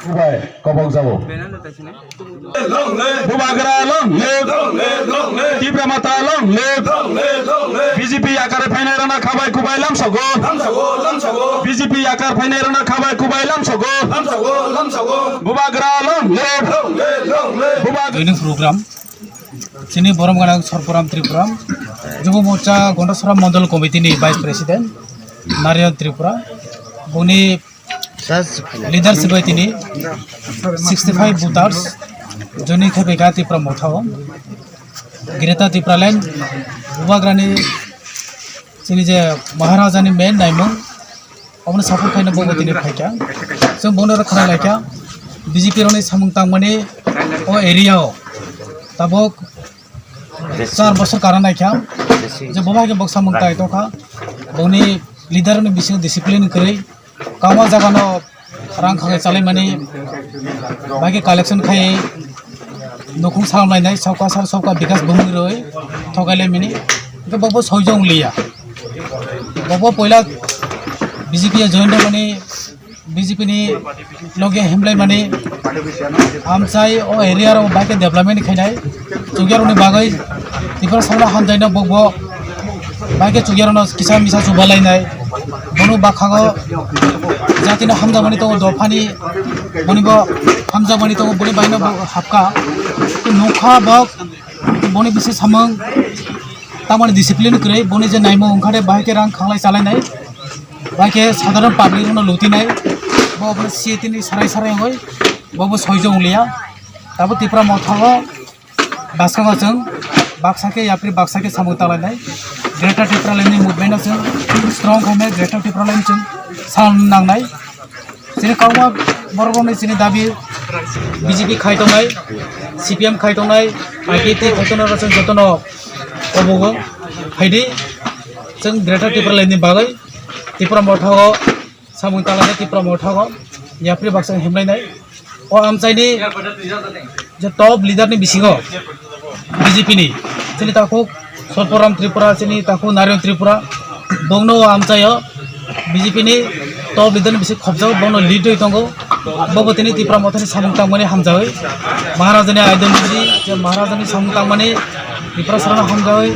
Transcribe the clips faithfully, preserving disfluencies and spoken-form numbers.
Bai, kobok jago. Bubagra long live. Tipra Motha long live. B J P yakar phainai rana khabai kubai lamsogo. B J P yakar phainai rana khabai kubai lamsogo. Bubagra long live. Bubagra Joining program. Chini borom gana Sorporam Tripura. Jubo Morcha Gondasora Mondol Committee ni Vice President Narayan Tripura. Boni leadership bai tini sixty five voters joining khe bai kha Tipra Motha o. Greater Tipraland Bubagrani chini je Maharaja ni main naimung omono support khaina bobo tini phaikha. Chwng bono rw khna laikha B J P rokni samung tangmani o area o tabuk char bosor karan naikha je bobo hai khe bok samung tai tokha. Boni leader ni bisingo discipline kwrwi. Kama jaga no rang khangai chalai mani, bai khe collection khai nukhung salam lainai, sauka sar sauka bikas bumung roi thokai lai mani. Hingke bobo soijo wng liya. Bobo poila B J P o join rw mani, B J P ni loge himlai mani. Amchai o area rok bai khe development khainai. Chukya rokni bagwi Tiprasarokno hamjaino bobo. Bai khe chukya rokno kisa misa chuba lainai. Bono bakhango jatino hamjakmani tongo dophani. Bonibo hamjakmani tongo, boni baino bo hapkha. Nukha bo boni bisi samung. Tamoni discipline kwrwi, boni je naimung wngkha de, bahai khe rang khanglai chalainai. Bahai khe sadharon public rokno lutinai. Bo obono C A T ni sarai sarai wngwi, bobo soijo wng liya. Tabuk Tipra Motha o bwskango chwng baksa khe yapri baksa khe samung talainai. Greater Tipraland ni movement o chwng strong khainai, Greater Tipraland chwng sal nangnai. Chini kwbangma borok rokni chini dabi B J P khai tongnai, C P M khai tongnai, I P F T khai tongnai, chwng jotono kobogo phaidi chwng Greater Tipraland ni bagwi Tipra Motha o samung talainai, Tipra Motha o yapri baksa himlainai. O amchaini je top leader ni bisingo B J P ni chini takhuk Sorporam Tripura, chini takhuk Narayan Tripura, bongno o amchaio B J P ni top leader ni bising khopjak, bongno lead rwi tongo. Bobo tini Tipra Mothani samung tangmani hamjawi, Maharajani ideology, je Maharajani samung tangmani Tiprasarano hamjawi,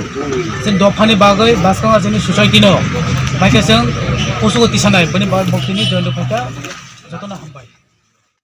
chini dophani bagwi bwskango chini society no bai khe chwng kusugo tisanai, bini bagwi bo tini join rw phaikha, jotono ham-